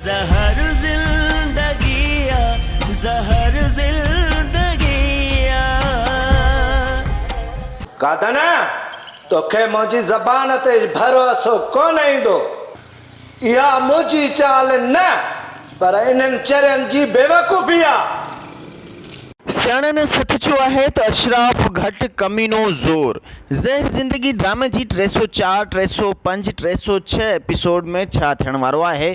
زهر زندگي آ زهر زندگي آ. قادن، توکي منهنجي زبان تي ڀروسو ڪونه ايندو. اها منهنجي چال نه پر انهن چرين جي بيوقوفي آ. سياڻن سچ چيو آهي ته اشراف گهٽ ڪمينو زور. زهر زندگي ڊرامي جي 304، 305، 306 ايپيسوڊ ۾ ڇا ٿيڻ وارو آهي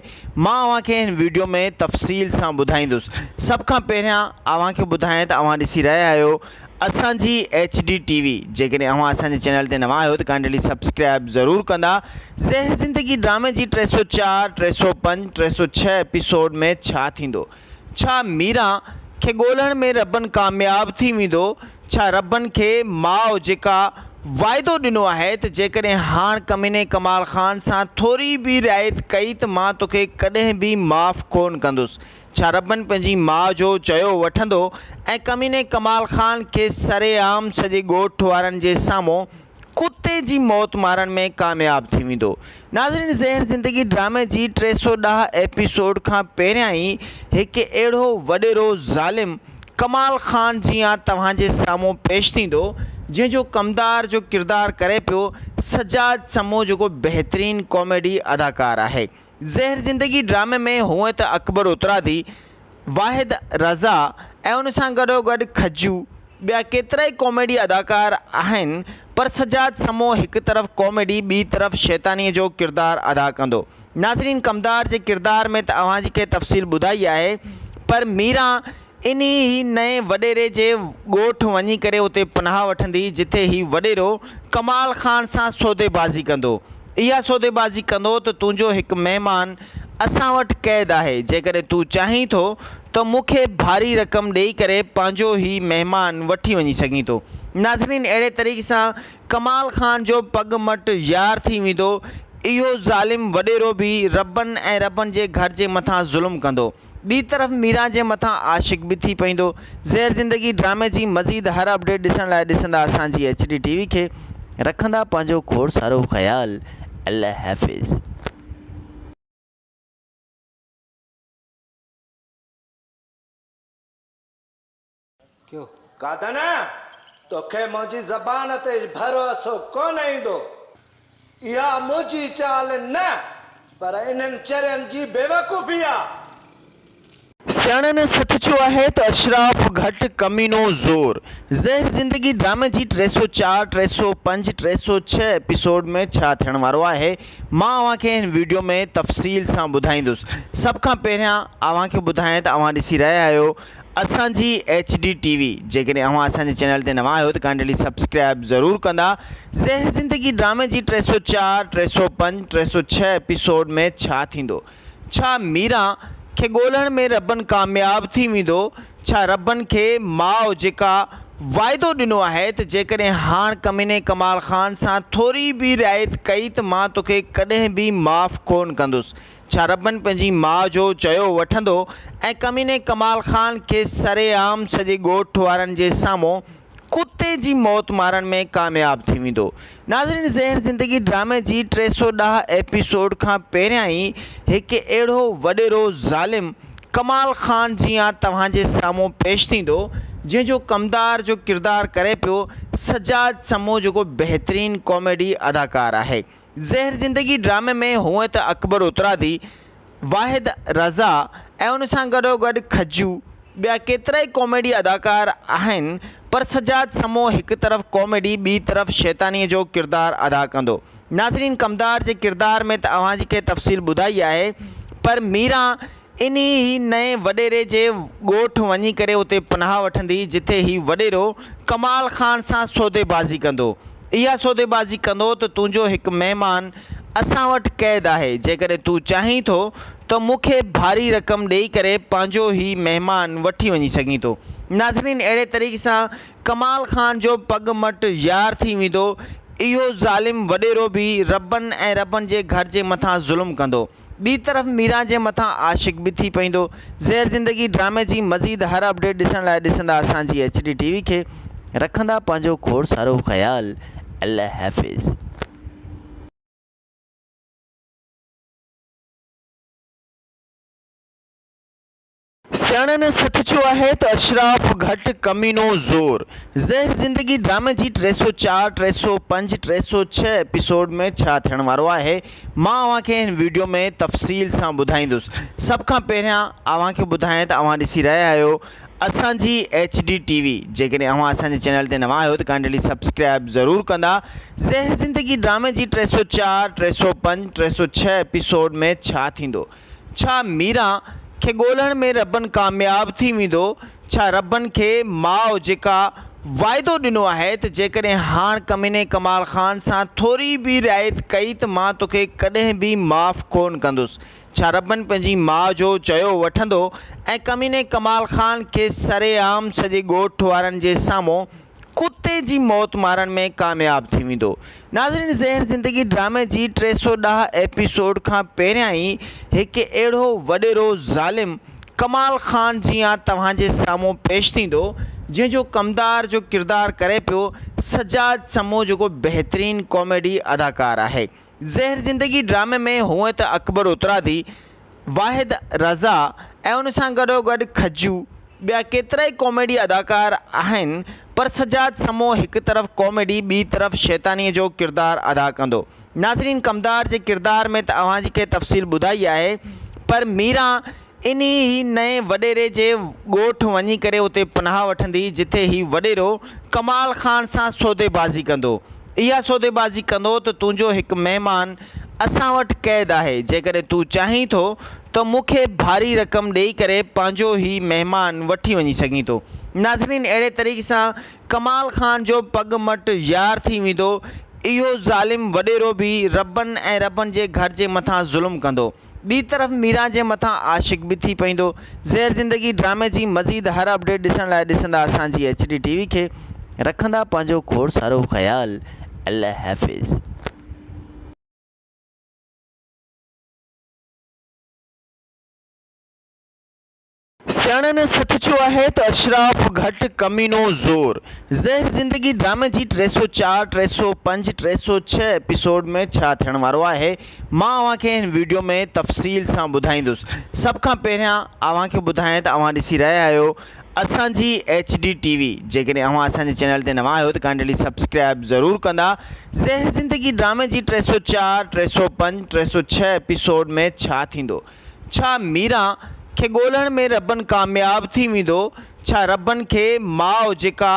مان اوهان کي هن ويڊيو ۾ تفصيل سان ٻڌائيندس. سڀ کان پهريان اوهان کي ٻڌايان ته اوهان ڏسي رهيا آهيو اسان جي ايڇ ڊي ٽي وي جيڪڏهن اوهان اسان جي چينل تي نوان آهيو ته ڪائنڊلي سبسڪرائب ضرور ڪندا. زهر زندگي ڊرامي جي 304، 305، 306 ايپيسوڊ ۾ ڇا ٿيندو؟ ڇا ميران کي ڳولڻ ۾ ربن ڪامياب ٿي ويندو؟ ڇا ربن کي ماء جيڪا واعدو ڏنو آهي ته جيڪڏهن هاڻ ڪميني ڪمال خان سان ٿوري به رعايت ڪئي ته مان توکي ڪڏهن به معاف ڪونه ڪندس؟ ڇا ربن پنهنجي ماء جو چيو وٺندو ۽ ڪميني ڪمال خان کي سرعام سڄي ڳوٺ وارن جي سامهون ڪتي جي موت مارڻ ۾ ڪامياب ٿي ويندو. ناظرين زهر زندگي ڊرامي جي 310 ايپيسوڊ کان پهريان ئي هڪ اهڙو وڏيرو ظالم ڪمال خان جيان توهان جي سامهون پيش ٿيندو جنهن جو ڪمدار جو ڪردار ڪري پيو سجاد سمون جيڪو بهترين ڪاميڊي اداڪار آهي. زهر زندگي ڊرامي ۾ هونئن ته اڪبر اترادي، واحد رضا ۽ ان سان گڏوگڏ کجو ٻيا ڪيترائي ڪاميڊي اداڪار آهن پر سجاد سمون هڪ طرف ڪاميڊي ٻي طرف شيطاني جو ڪردار ادا ڪندو. ناظرين ڪمدار جي ڪردار ۾ ته اوهان جي کي تفصيل ٻڌائي آهي پر ميران انهي ئي نئين وڏيري جي ڳوٺ وڃي ڪري اتي پناهه وٺندي جتي هي وڏيرو ڪمال خان سان سوديبازي ڪندو. اها سوديبازي ڪندو ته تنهنجو هڪ مهمان اسان وٽ قيد آهي جيڪڏهن تون چاهين ٿو ته مون کي ڀاري رقم ڏئي ڪري پنهنجو هي مهمان وٺي وڃي سگهين ٿو. ناظرين اهڙي طريقي سان ڪمال خان جو پڳ مٽ يار ٿي ويندو. اهو ظالم وڏيرو به ربن ۽ ربن جي گهر جي مٿان ظلم ڪندو. ٻي طرف ميران جي مٿان عاشق به ٿي پئيندو. زهر زندگي ڊرامي جي مزيد هر اپڊيٽ ڏسڻ لاء ڏسندا اسان جي ايڇ ڊي ٽي وي کي رکندا پنهنجو کوڙ سارو خيال الله حافظ. قادن، توکي منهنجي زبان تي ڀروسو ڪونه ايندو. اها منهنجي چال نه پر انهن چرين جي بيوقوفي آ. سياڻن سچ چيو آهي ته اشراف گهٽ ڪمينو زور. زهر زندگي ڊرامي جي 304، 305، 306 ايپيسوڊ ۾ ڇا ٿيڻ وارو آهي مان اوهان کي هن ويڊيو ۾ تفصيل سان ٻڌائيندس. سڀ کان پهريان اوهان کي ٻڌايان ته اوهان ڏسي رهيا آهيو اسان جي ايڇ ڊي ٽي وي جيڪڏهن اوهان اسان جي چينل تي نوان آهيو ته ڪائنڊلي سبسڪرائب ضرور ڪندا زهر زندگي ڊرامي جي 304، 305، 306 ايپيسوڊ ۾ ڇا ٿيندو؟ ڇا ميران کي ڳولڻ ۾ ربن ڪامياب ٿي ويندو؟ ڇا ربن کي ماء جيڪا واعدو ڏنو آهي ته جيڪڏهن هاڻ ڪميني ڪمال خان سان ٿوري به رعايت ڪئي ته مان توکي ڪڏهن به معاف ڪونه ڪندس ڇا ربن پنهنجي ماء جو چيو وٺندو ۽ ڪميني ڪمال خان کي سرعام سڄي ڳوٺ وارن جي سامهون ڪتي جي موت مارڻ ۾ ڪامياب ٿي ويندو. ناظرين زهر زندگي ڊرامي جي 310 ايپيسوڊ کان پهريان ئي هڪ اهڙو وڏيرو ظالم ڪمال خان جيان توهان جي سامهون پيش ٿيندو جنهن جو ڪمدار جو ڪردار ڪري پيو سجاد سمون جيڪو بهترين ڪاميڊي اداڪار آهي. زهر زندگي ڊرامي ۾ هونئن ته اڪبر اترادي، واحد رضا ۽ ان سان گڏوگڏ کجو ٻيا ڪيترائي ڪاميڊي اداڪار آهن پر سجاد سمون هڪ طرف ڪاميڊي ٻي طرف شيطاني جو ڪردار ادا ڪندو. ناظرين ڪمدار جي ڪردار ۾ ته اوهان جي کي تفصيل ٻڌائي آهي پر ميران انهي ئي نئين وڏيري جي ڳوٺ وڃي ڪري اتي پناهه وٺندي جتي هي وڏيرو ڪمال خان سان سوديبازي ڪندو. اها سوديبازي ڪندو ته تنهنجو هڪ مهمان اسان وٽ قيد آهي جيڪڏهن تون چاهين ٿو ته مون کي ڀاري رقم ڏئي ڪري پنهنجو هي مهمان وٺي وڃي سگهين ٿو. ناظرين اهڙي طريقي سان ڪمال خان جو پڳ مٽ يار ٿي ويندو. اهو ظالم وڏيرو به ربن ۽ ربن جي گهر جي مٿان ظلم ڪندو. ٻي طرف ميران جي مٿان عاشق به ٿي پئيندو. زهر زندگي ڊرامي جي مزيد هر اپڊيٽ ڏسڻ لاء ڏسندا اسان جي ايڇ ڊي ٽي وي کي رکندا پنهنجو کوڙ سارو خيال الله حافظ. سياڻن سچ چيو آهي ته اشراف گهٽ ڪمينو زور. زهر زندگي ڊرامي جي 304، 305، 306 ايپيسوڊ ۾ ڇا ٿيڻ وارو آهي مان اوهان کي هن ويڊيو ۾ تفصيل سان ٻڌائيندس. سڀ کان پهريان اوهان کي ٻڌايان ته اوهان ڏسي رهيا آهيو اسان جي ايڇ ڊي ٽي وي جيڪڏهن اوهان اسان جي چينل تي نوان آهيو ته ڪائنڊلي سبسڪرائب ضرور ڪندا. زهر زندگي ڊرامي جي 304، 305، 306 ايپيسوڊ ۾ ڇا ٿيندو. ڇا ميران کي ڳولڻ ۾ ربن ڪامياب ٿي ويندو؟ ڇا ربن کي ماء جيڪا واعدو ڏنو آهي ته جيڪڏهن هاڻ ڪميني ڪمال خان سان ٿوري به رعايت ڪئي ته مان توکي ڪڏهن به معاف ڪونه ڪندس؟ ڇا ربن پنهنجي ماء جو چيو وٺندو ۽ ڪميني ڪمال خان کي سرعام سڄي ڳوٺ وارن جي سامهون ڪتي جي موت مارڻ ۾ ڪامياب ٿي ويندو. ناظرين زهر زندگي ڊرامي جي 310 ايپيسوڊ کان پهريان ئي هڪ اهڙو وڏيرو ظالم ڪمال خان جيان توهان جي سامهون پيش ٿيندو جنهن جو ڪمدار جو ڪردار ڪري پيو سجاد سمون جيڪو بهترين ڪاميڊي اداڪار آهي. زهر زندگي ڊرامي ۾ هونئن ته اڪبر اترادي، واحد رضا ۽ ان سان گڏوگڏ کجو ٻيا ڪيترائي ڪاميڊي اداڪار آهن پر سجاد سمون هڪ طرف ڪاميڊي ٻي طرف شيطاني جو ڪردار ادا ڪندو. ناظرين ڪمدار جي ڪردار ۾ ته اوهان کي تفصيل ٻڌائي آهي پر ميران انهي ئي نئين وڏيري جي ڳوٺ وڃي ڪري اتي پناهه وٺندي جتي هي وڏيرو ڪمال خان سان سوديبازي ڪندو. اها سوديبازي ڪندو ته تنهنجو هڪ مهمان اسان وٽ قيد آهي جيڪڏهن تون چاهين ٿو ته مون کي ڀاري رقم ڏئي ڪري پنهنجو هي مهمان وٺي وڃي سگهين ٿو. ناظرين اهڙي طريقي سان ڪمال خان جو پڳ مٽ يار ٿي ويندو. اهو ظالم وڏيرو به ربن ۽ ربن جي گهر جي مٿان ظلم ڪندو. ٻي طرف ميران جي مٿان عاشق به ٿي پئيندو. زهر زندگي ڊرامي جي مزيد هر اپڊيٽ ڏسڻ لاء ڏسندا اسان جي ايڇ ڊي ٽي وي کي رکندا پنهنجو کوڙ سارو خيال الله حافظ. سياڻن سچ چيو آهي ته اشراف گهٽ ڪمينو زور. زهر زندگي ڊرامي جي 304، 305، 306 ايپيسوڊ ۾ ڇا ٿيڻ وارو آهي مان اوهان کي هن ويڊيو ۾ تفصيل سان ٻڌائيندس. سڀ کان پهريان اوهان کي ٻڌايان ته اوهان ڏسي رهيا آهيو اسان جي ايڇ ڊي ٽي وي جيڪڏهن اوهان اسان جي چينل تي نوان آهيو ته ڪائنڊلي سبسڪرائب ضرور ڪندا. زهر زندگي ڊرامي جي 304، 305، 306 ايپيسوڊ ۾ ڇا ٿيندو. ڇا ميران کي ڳولڻ ۾ ربن ڪامياب ٿي ويندو؟ ڇا ربن کي ماء جيڪا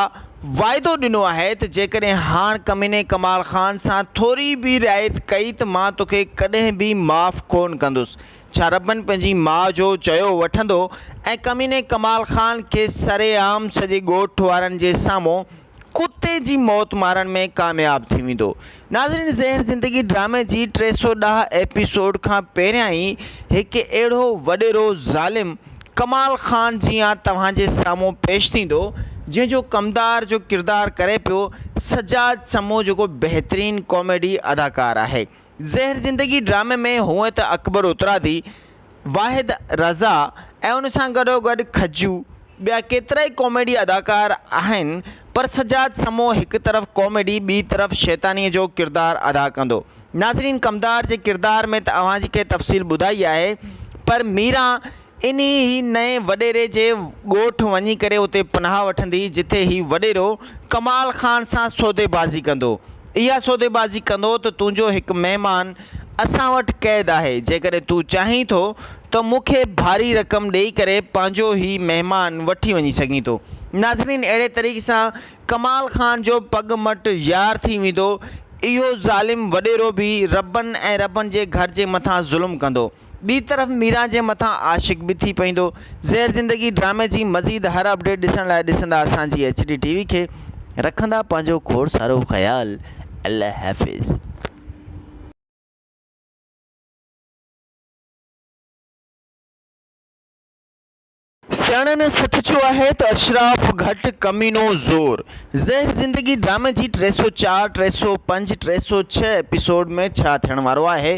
واعدو ڏنو آهي ته جيڪڏهن هاڻ ڪميني ڪمال خان سان ٿوري به رعايت ڪئي ته مان توکي ڪڏهن به معاف ڪونه ڪندس؟ ڇا ربن پنهنجي ماء جو چيو وٺندو ۽ ڪميني ڪمال خان کي سرعام سڄي ڳوٺ وارن جي سامهون ڪتي جي موت مارڻ ۾ ڪامياب ٿي ويندو. ناظرين زهر زندگي ڊرامي جي 310 ايپيسوڊ کان پهريان ئي هڪ اهڙو وڏيرو ظالم ڪمال خان جيان توهان جي سامهون پيش ٿيندو جنهن جو ڪمدار جو ڪردار ڪري پيو سجاد سمون جيڪو بهترين ڪاميڊي اداڪار آهي. زهر زندگي ڊرامي ۾ هونئن ته اڪبر اترادي، واحد رضا ۽ ان سان گڏوگڏ کجو ٻيا ڪيترائي ڪاميڊي اداڪار آهن پر سجاد سمون هڪ طرف ڪاميڊي ٻي طرف شيطاني جو ڪردار ادا ڪندو. ناظرين ڪمدار جي ڪردار ۾ ته اوهان کي تفصيل ٻڌائي آهي پر ميران انهي ئي نئين وڏيري جي ڳوٺ وڃي ڪري اتي پناهه وٺندي جتي هي وڏيرو ڪمال خان سان سوديبازي ڪندو. اها سوديبازي ڪندو ته تنهنجو هڪ مهمان اسان وٽ قيد آهي جيڪڏهن تون چاهين ٿو ته مون کي ڀاري رقم ڏئي ڪري پنهنجو هي مهمان وٺي وڃي سگهين ٿو. ناظرين اهڙي طريقي سان ڪمال خان جو پڳ مٽ يار ٿي ويندو. اهو ظالم وڏيرو به ربن ۽ ربن جي گهر جي مٿان ظلم ڪندو. ٻي طرف ميران جي مٿان عاشق به ٿي پئيندو. زهر زندگي ڊرامي جي مزيد هر اپڊيٽ ڏسڻ لاء ڏسندا اسان جي ايڇ ڊي ٽي وي کي رکندا پنهنجو کوڙ سارو خيال الله حافظ. سياڻن سچ چيو آهي ته اشراف گهٽ ڪمينو زور. زهر زندگي ڊرامي جي 304، 305، 306 ايپيسوڊ ۾ ڇا ٿيڻ وارو آهي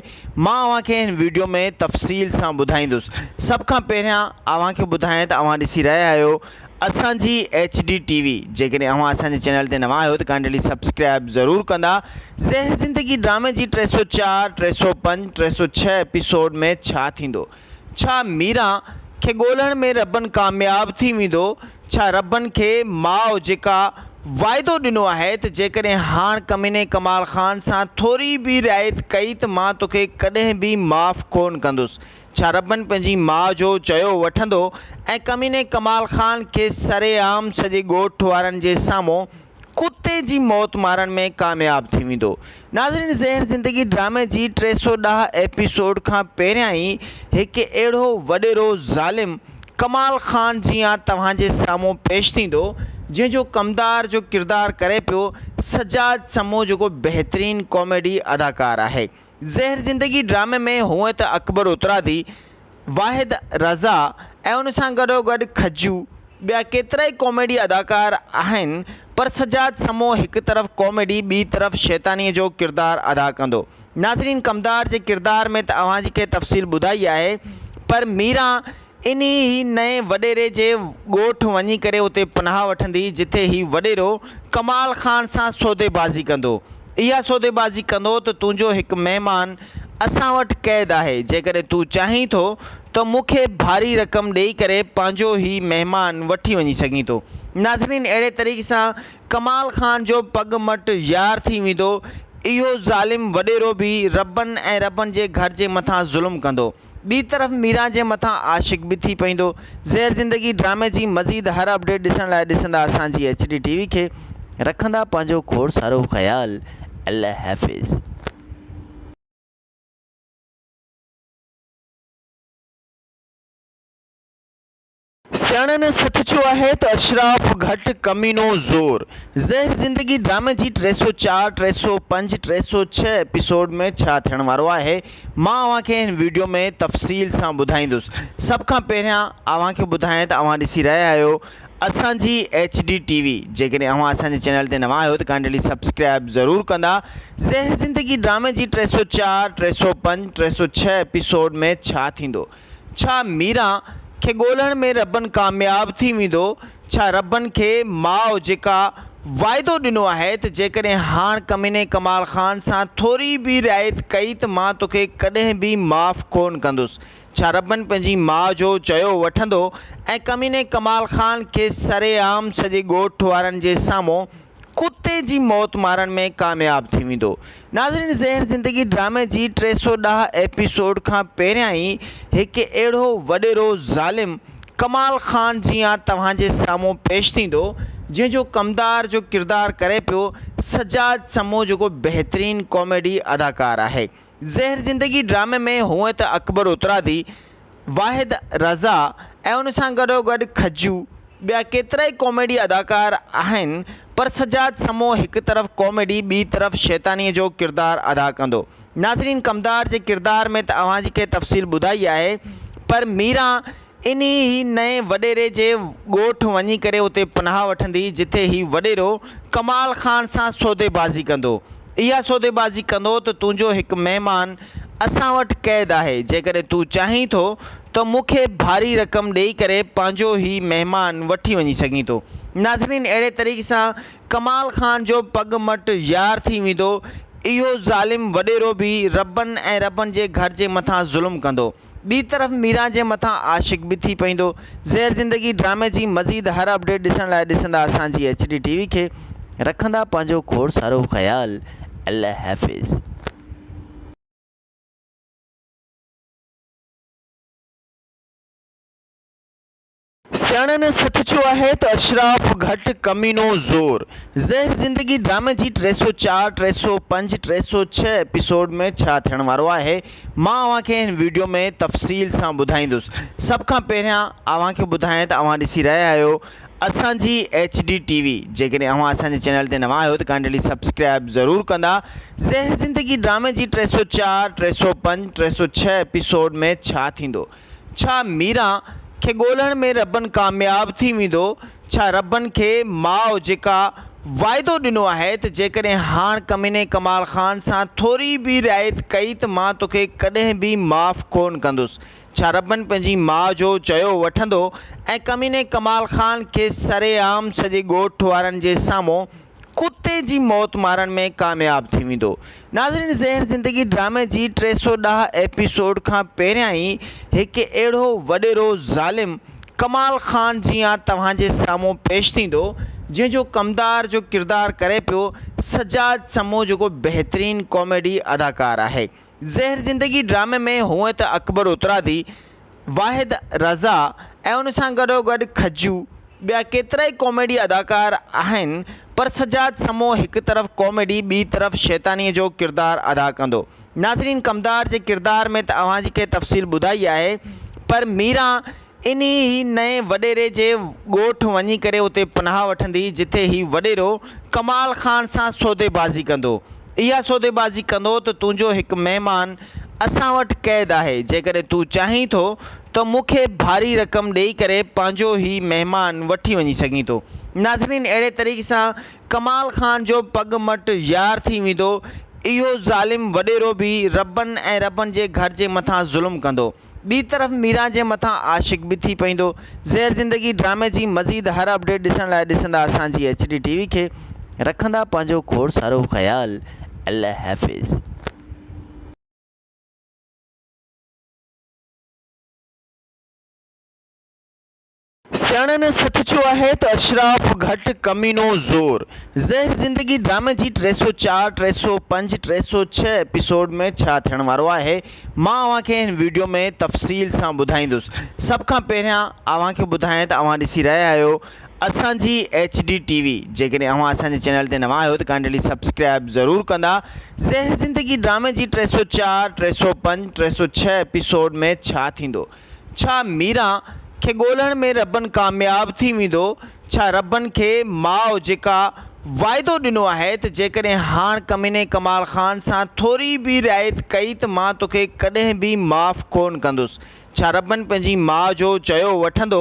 مان اوهان کي هن ويڊيو ۾ تفصيل سان ٻڌائيندس. سڀ کان پهريان اوهان کي ٻڌايان ته اوهان ڏسي رهيا آهيو اسان جي ايڇ ڊي ٽي وي جيڪڏهن اوهان اسان جي چينل تي نوان آهيو ته ڪائنڊلي سبسڪرائب ضرور ڪندا. زهر زندگي ڊرامي جي 304، 305، 306 ايپيسوڊ ۾ ڇا ٿيندو. ڇا ميران کي ڳولڻ ۾ ربن ڪامياب ٿي ويندو؟ ڇا ربن کي ماء جيڪا واعدو ڏنو آهي ته جيڪڏهن هاڻ ڪميني ڪمال خان سان ٿوري به رعايت ڪئي ته مان توکي ڪڏهن به معاف ڪونه ڪندس؟ ڇا ربن پنهنجي ماء جو چيو وٺندو ۽ ڪميني ڪمال خان کي سرعام سڄي ڳوٺ وارن جي سامهون ڪتي جي موت مارڻ ۾ ڪامياب ٿي ويندو. ناظرين زهر زندگي ڊرامي جي 310 ايپيسوڊ کان پهريان ئي هڪ اهڙو وڏيرو ظالم ڪمال خان جيان توهان جي سامهون پيش ٿيندو جنهن جو ڪمدار جو ڪردار ڪري پيو سجاد سمون جيڪو بهترين ڪاميڊي اداڪار آهي. زهر زندگي ڊرامي ۾ هونئن ته اڪبر اترادي، واحد رضا ۽ ان سان گڏوگڏ کجو ٻيا ڪيترائي ڪاميڊي اداڪار آهن پر سجاد سمون هڪ طرف ڪاميڊي ٻي طرف شيطاني جو ڪردار ادا ڪندو. ناظرين ڪمدار جي ڪردار ۾ ته اوهان جي کي تفصيل ٻڌائي آهي پر ميران انهي ئي نئين وڏيري جي ڳوٺ وڃي ڪري اتي پناهه وٺندي جتي هي وڏيرو ڪمال خان سان سوديبازي ڪندو. اها سوديبازي ڪندو ته تنهنجو هڪ مهمان اسان وٽ قيد آهي جيڪڏهن تون چاهين ٿو ته مون کي ڀاري رقم ڏئي ڪري پنهنجو هي مهمان وٺي وڃي سگهين ٿو. ناظرين اهڙي طريقي سان ڪمال خان جو پڳ مٽ يار ٿي ويندو. اهو ظالم وڏيرو به ربن ۽ ربن جي گهر جي مٿان ظلم ڪندو. ٻي طرف ميران جي مٿان عاشق به ٿي پئيندو. زهر زندگي ڊرامي جي مزيد هر اپڊيٽ ڏسڻ لاء ڏسندا اسان جي ايڇ ڊي ٽي وي کي رکندا پنهنجو کوڙ سارو خيال الله حافظ. سياڻن سچ چيو آهي ته اشراف گهٽ ڪمينو زور. زهر زندگي ڊرامي جي 304، 305، 306 ايپيسوڊ ۾ ڇا ٿيڻ وارو آهي مان اوهان کي هن ويڊيو ۾ تفصيل سان ٻڌائيندس. سڀ کان پهريان اوهان کي ٻڌايان ته اوهان ڏسي رهيا آهيو اسان جي ايڇ ڊي ٽي وي جيڪڏهن اوهان اسان جي چينل تي نوان آهيو ته ڪائنڊلي سبسڪرائب ضرور ڪندا. زهر زندگي ڊرامي جي 304، 305، 306 ايپيسوڊ ۾ ڇا ٿيندو؟ ڇا ميران کي ڳولڻ ۾ ربن ڪامياب ٿي ويندو؟ ڇا ربن کي ماء جيڪا واعدو ڏنو آهي ته جيڪڏهن هاڻ ڪميني ڪمال خان سان ٿوري به رعايت ڪئي ته مان توکي ڪڏهن به معاف ڪونه ڪندس؟ ڇا ربن پنهنجي ماء جو چيو وٺندو ۽ ڪميني ڪمال خان کي سرعام سڄي ڳوٺ وارن جي سامهون ڪتي جي موت مارڻ ۾ ڪامياب ٿي ويندو. ناظرين زهر زندگي ڊرامي جي 310 ايپيسوڊ کان پهريان ئي هڪ اهڙو وڏيرو ظالم ڪمال خان جيان توهان جي سامهون پيش ٿيندو جنهن جو ڪمدار جو ڪردار ڪري پيو سجاد سمون جيڪو بهترين ڪاميڊي اداڪار آهي. زهر زندگي ڊرامي ۾ هونئن ته اڪبر اترادي، واحد رضا ۽ ان سان گڏوگڏ کجو ٻيا ڪيترائي ڪاميڊي اداڪار آهن پر سجاد سمون هڪ طرف ڪاميڊي ٻي طرف شيطاني جو ڪردار ادا ڪندو. ناظرين ڪمدار جي ڪردار ۾ ته اوهان جي کي تفصيل ٻڌائي آهي پر ميران انهي ئي نئين وڏيري جي ڳوٺ وڃي ڪري اتي پناهه وٺندي جتي هي وڏيرو ڪمال خان سان سوديبازي ڪندو. اها سوديبازي ڪندو ته تنهنجو هڪ مهمان اسان وٽ قيد آهي جيڪڏهن تون چاهين ٿو ته مون کي ڀاري رقم ڏئي ڪري پنهنجو هي مهمان وٺي وڃي سگهين ٿو. ناظرين اهڙي طريقي سان ڪمال خان جو پڳ مٽ يار ٿي ويندو. اهو ظالم وڏيرو به ربن ۽ ربن جي گهر جي مٿان ظلم ڪندو. ٻي طرف ميران جي مٿان عاشق به ٿي پئيندو. زهر زندگي ڊرامي جي مزيد هر اپڊيٽ ڏسڻ لاء ڏسندا اسان جي ايڇ ڊي ٽي وي کي رکندا پنهنجو کوڙ سارو خيال الله حافظ. سياڻن سچ چيو آهي ته اشراف گهٽ ڪمينو زور. زهر زندگي ڊرامي جي 304، 305، 306 ايپيسوڊ ۾ ڇا ٿيڻ وارو آهي مان اوهان کي هن ويڊيو ۾ تفصيل سان ٻڌائيندس. سڀ کان پهريان اوهان کي ٻڌايان ته اوهان ڏسي رهيا آهيو اسان جي ايڇ ڊي ٽي وي جيڪڏهن اوهان اسان جي چينل تي نوان آهيو ته ڪائنڊلي سبسڪرائب ضرور ڪندا. زهر زندگي ڊرامي جي 304، 305، 306 ايپيسوڊ ۾ ڇا ٿيندو؟ ڇا ميران کي ڳولڻ ۾ ربن ڪامياب ٿي ويندو؟ ڇا ربن کي ماء جيڪا واعدو ڏنو آهي ته جيڪڏهن هاڻ ڪميني ڪمال خان سان ٿوري به رعايت ڪئي ته مان توکي ڪڏهن به معاف ڪونه ڪندس؟ ڇا ربن پنهنجي ماء جو چيو وٺندو ۽ ڪميني ڪمال خان کي سرعام سڄي ڳوٺ وارن جي سامهون ڪتي جي موت مارڻ ۾ ڪامياب ٿي ويندو. ناظرين زهر زندگي ڊرامي جي 310 ايپيسوڊ کان پهريان ئي هڪ اهڙو وڏيرو ظالم ڪمال خان جيان توهان جي سامهون پيش ٿيندو جنهن جو ڪمدار جو ڪردار ڪري پيو سجاد سمون جيڪو بهترين ڪاميڊي اداڪار آهي. زهر زندگي ڊرامي ۾ هونئن ته اڪبر اترادي، واحد رضا ۽ ان سان گڏوگڏ کجو ٻيا ڪيترائي ڪاميڊي اداڪار آهن پر سجاد سمون هڪ طرف ڪاميڊي ٻي طرف شيطاني جو ڪردار ادا ڪندو. ناظرين ڪمدار جي ڪردار ۾ ته اوهان جي کي تفصيل ٻڌائي آهي پر ميران انهي ئي نئين وڏيري جي ڳوٺ وڃي ڪري اتي پناهه وٺندي جتي هي وڏيرو ڪمال خان سان سوديبازي ڪندو. اها سوديبازي ڪندو ته تنهنجو هڪ مهمان اسان وٽ قيد آهي جيڪڏهن تون چاهين ٿو ته مون کي ڀاري رقم ڏئي ڪري پنهنجو هي مهمان وٺي وڃي سگهين ٿو. ناظرين اهڙي طريقي سان ڪمال خان جو پڳ مٽ يار ٿي ويندو. اهو ظالم وڏيرو به ربن ۽ ربن جي گهر جي مٿان ظلم ڪندو. ٻي طرف ميران جي مٿان عاشق به ٿي پئيندو. زهر زندگي ڊرامي جي مزيد هر اپڊيٽ ڏسڻ لاء ڏسندا اسان جي ايڇ ڊي ٽي وي کي رکندا پنهنجو کوڙ سارو خيال الله حافظ. سياڻن سچ چيو آهي ته اشراف گهٽ ڪمينو زور. زهر زندگي ڊرامي جي 304، 305، 306 ايپيسوڊ ۾ ڇا ٿيڻ وارو آهي مان اوهان کي هن ويڊيو ۾ تفصيل سان ٻڌائيندس. سڀ کان پهريان اوهان کي ٻڌايان ته اوهان ڏسي رهيا آهيو اسان جي ايڇ ڊي ٽي وي جيڪڏهن اوهان اسان جي چينل تي نوان آهيو ته ڪائنڊلي سبسڪرائب ضرور ڪندا. زهر زندگي ڊرامي جي 304، 305، 306 ايپيسوڊ ۾ ڇا ٿيندو؟ ڇا ميران کي ڳولڻ ۾ ربن ڪامياب ٿي ويندو؟ ڇا ربن کي ماء جيڪا واعدو ڏنو آهي ته جيڪڏهن هاڻ ڪميني ڪمال خان سان ٿوري به رعايت ڪئي ته مان توکي ڪڏهن به معاف ڪونه ڪندس؟ ڇا ربن پنهنجي ماء جو چيو وٺندو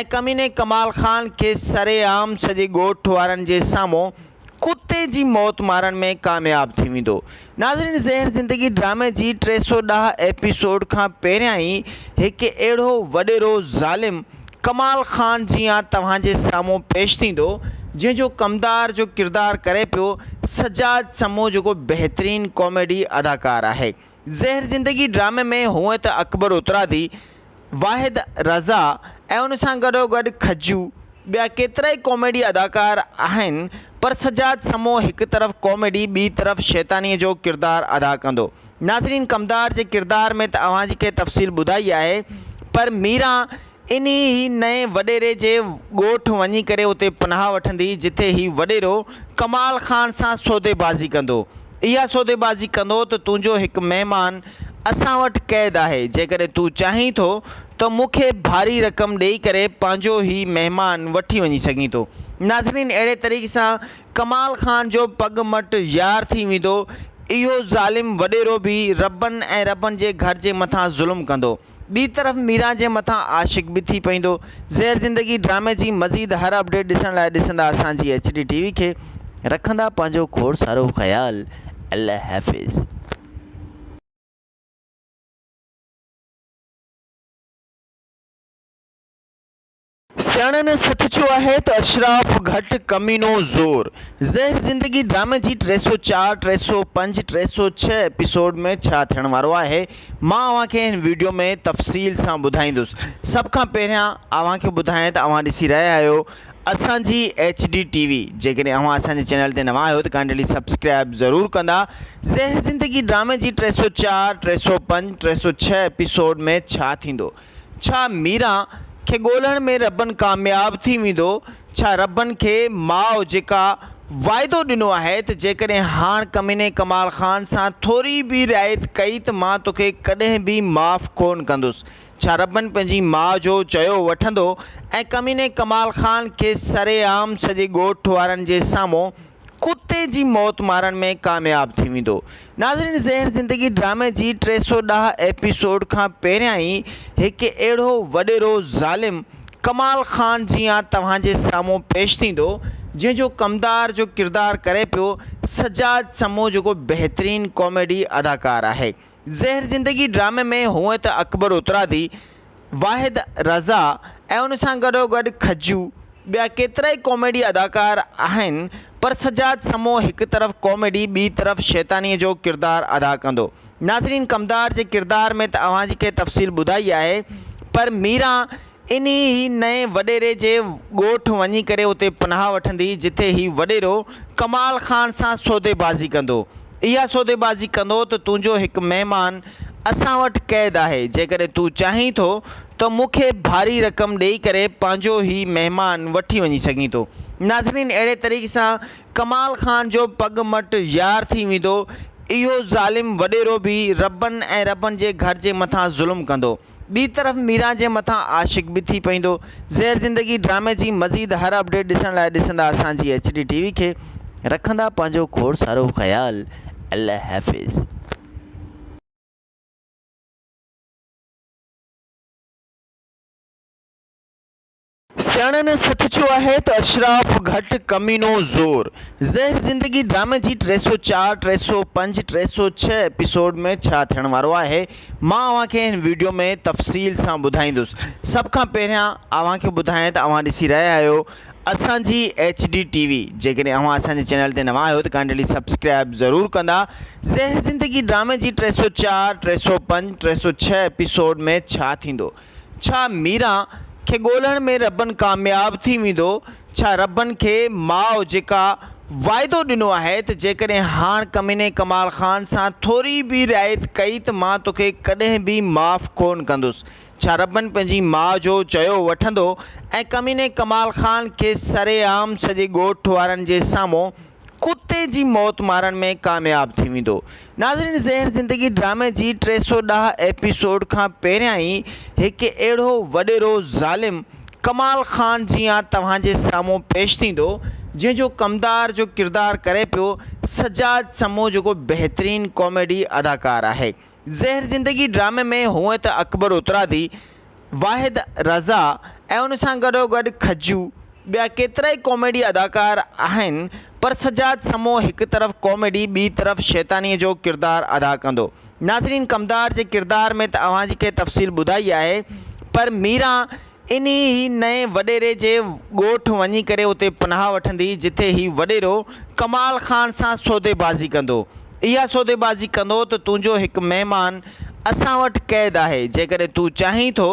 ۽ ڪميني ڪمال خان کي سرعام سڄي ڳوٺ وارن جي سامهون ڪتي جي موت مارڻ ۾ ڪامياب ٿي ويندو. ناظرين زهر زندگي ڊرامي جي 310 ايپيسوڊ کان پهريان ئي هڪ اهڙو وڏيرو ظالم ڪمال خان جيان توهان جي سامهون پيش ٿيندو جنهن جو ڪمدار جو ڪردار ڪري پيو سجاد سمون جيڪو بهترين ڪاميڊي اداڪار آهي. زهر زندگي ڊرامي ۾ هونئن ته اڪبر اترادي، واحد رضا ۽ ان سان گڏوگڏ کجو ٻيا ڪيترائي ڪاميڊي اداڪار آهن پر سجاد سمون هڪ طرف ڪاميڊي ٻي طرف شيطاني جو ڪردار ادا ڪندو. ناظرين ڪمدار جي ڪردار ۾ ته اوهان جي کي تفصيل ٻڌائي آهي پر ميران انهي ئي نئين وڏيري جي ڳوٺ وڃي ڪري اتي پناهه وٺندي جتي هي وڏيرو ڪمال خان سان سوديبازي ڪندو. اها سوديبازي ڪندو ته تنهنجو هڪ مهمان اسان وٽ قيد آهي جيڪڏهن تون چاهين ٿو ته مون کي ڀاري رقم ڏئي ڪري پنهنجو هي مهمان وٺي وڃي سگهين ٿو. ناظرين اهڙي طريقي سان ڪمال خان جو پڳ مٽ يار ٿي ويندو. اهو ظالم وڏيرو به ربن ۽ ربن جي گهر جي مٿان ظلم ڪندو. ٻي طرف ميران جي مٿان عاشق به ٿي پئيندو. زهر زندگي ڊرامي جي مزيد هر اپڊيٽ ڏسڻ لاء ڏسندا اسان جي ايڇ ڊي ٽي وي کي رکندا پنهنجو کوڙ سارو خيال الله حافظ. سياڻن سچ چيو آهي ته اشراف گهٽ ڪمينو زور. زهر زندگي ڊرامي جي 304، 305، 306 ايپيسوڊ ۾ ڇا ٿيڻ وارو آهي مان اوهان کي هن ويڊيو ۾ تفصيل سان ٻڌائيندس. سڀ کان پهريان اوهان کي ٻڌايان ته اوهان ڏسي رهيا آهيو اسان جي ايڇ ڊي ٽي وي جيڪڏهن اوهان اسان جي چينل تي نوان آهيو ته ڪائنڊلي سبسڪرائب ضرور ڪندا. زهر زندگي ڊرامي جي 304، 305، 306 ايپيسوڊ ۾ ڇا ٿيندو؟ ڇا ميران کي ڳولڻ ۾ ربن ڪامياب ٿي ويندو؟ ڇا ربن کي ماء جيڪا واعدو ڏنو آهي ته جيڪڏهن هاڻ ڪميني ڪمال خان سان ٿوري به رعايت ڪئي ته مان توکي ڪڏهن به معاف ڪونه ڪندس؟ ڇا ربن پنهنجي ماء جو چيو وٺندو ۽ ڪميني ڪمال خان کي سرعام سڄي ڳوٺ وارن جي سامهون ڪتي جي موت مارڻ ۾ ڪامياب ٿي ويندو. ناظرين زهر زندگي ڊرامي جي 310 ايپيسوڊ کان پهريان ئي هڪ اهڙو وڏيرو ظالم ڪمال خان جيان توهان جي سامهون پيش ٿيندو جنهن جو ڪمدار جو ڪردار ڪري پيو سجاد سمون جيڪو بهترين ڪاميڊي اداڪار آهي. زهر زندگي ڊرامي ۾ هونئن ته اڪبر اترادي، واحد رضا ۽ ان سان گڏوگڏ کجو ٻيا ڪيترائي ڪاميڊي اداڪار آهن پر سجاد سمو هڪ طرف ڪاميڊي ٻي طرف شيطانيء جو ڪردار ادا ڪندو. ناظرين ڪمدار جي ڪردار ۾ ته اوهان جي کي تفصيل ٻڌائي آهي پر ميران انهي ئي نئين وڏيري جي ڳوٺ وڃي ڪري اتي پناهه وٺندي جتي هي وڏيرو ڪمال خان سان سوديبازي ڪندو. اها سوديبازي ڪندو ته تنهنجو هڪ مهمان اسان وٽ قيد آهي جيڪڏهن تون چاهين ٿو ته مون کي ڀاري رقم ڏئي ڪري پنهنجو هي مهمان وٺي وڃي سگهين ٿو. ناظرين اهڙي طريقي سان ڪمال خان جو پڳ مٽ يار ٿي ويندو. اهو ظالم وڏيرو به ربن ۽ ربن جي گهر جي مٿان ظلم ڪندو. ٻي طرف ميران جي مٿان عاشق به ٿي پئيندو. زهر زندگي ڊرامي جي مزيد هر اپڊيٽ ڏسڻ لاء ڏسندا اسان جي ايڇ ڊي ٽي وي کي رکندا پنهنجو کوڙ سارو خيال الله حافظ. سياڻن سچ چيو آهي ته اشراف گهٽ ڪمينو زور. زهر زندگي ڊرامي جي 304، 305، 306 ايپيسوڊ ۾ ڇا ٿيڻ وارو آهي مان اوهان کي هن ويڊيو ۾ تفصيل سان ٻڌائيندس. سڀ کان پهريان اوهان کي ٻڌايان ته اوهان ڏسي رهيا آهيو اسان جي ايڇ ڊي ٽي وي جيڪڏهن اوهان اسان جي چينل تي نوان آهيو ته ڪائنڊلي سبسڪرائب ضرور ڪندا. زهر زندگي ڊرامي جي 304، 305، 306 ايپيسوڊ ۾ ڇا ٿيندو؟ ڇا ميران کي ڳولڻ ۾ ربن ڪامياب ٿي ويندو؟ ڇا ربن کي ماء جيڪا واعدو ڏنو آهي ته جيڪڏهن هاڻ ڪميني ڪمال خان سان ٿوري به رعايت ڪئي ته مان توکي ڪڏهن به معاف ڪونه ڪندس. ڇا ربن پنهنجي ماء جو چيو وٺندو ۽ ڪميني ڪمال خان کي سرعام سڄي ڳوٺ وارن جي سامهون ڪتي جي موت مارڻ ۾ ڪامياب ٿي ويندو. ناظرين زهر زندگي ڊرامي جي 310 ايپيسوڊ کان پهريان ئي هڪ اهڙو وڏيرو ظالم ڪمال خان جيان توهان جي سامهون پيش ٿيندو جنهن جو ڪمدار جو ڪردار ڪري پيو سجاد سمون جيڪو بهترين ڪاميڊي اداڪار آهي. زهر زندگي ڊرامي ۾ هونئن ته اڪبر اترادي، واحد رضا ۽ ان سان گڏوگڏ کجو ٻيا ڪيترائي ڪاميڊي اداڪار آهن پر سجاد سمون هڪ طرف ڪاميڊي ٻي طرف شيطاني جو ڪردار ادا ڪندو. ناظرين ڪمدار جي ڪردار ۾ ته اوهان جي کي تفصيل ٻڌائي آهي پر ميران انهي ئي نئين وڏيري جي ڳوٺ وڃي ڪري اتي پناهه وٺندي جتي هي وڏيرو ڪمال خان سان سوديبازي ڪندو. اها سوديبازي ڪندو ته تنهنجو هڪ مهمان اسان وٽ قيد آهي جيڪڏهن تون چاهين ٿو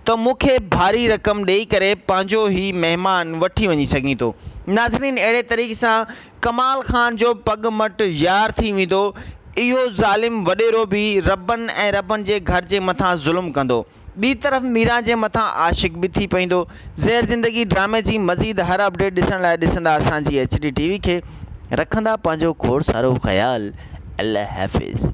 ته مون کي ڀاري رقم ڏئي ڪري پنهنجو هي مهمان وٺي وڃي سگهين ٿو. ناظرين اهڙي طريقي سان ڪمال خان جو پڳ مٽ يار ٿي ويندو. اهو ظالم وڏيرو به ربن ۽ ربن جي گهر جي مٿان ظلم ڪندو. ٻي طرف ميران جي مٿان عاشق به ٿي پئيندو. زهر زندگي ڊرامي جي مزيد هر اپڊيٽ ڏسڻ لاء ڏسندا اسان جي ايڇ ڊي ٽي وي کي رکندا پنهنجو کوڙ سارو خيال الله حافظ.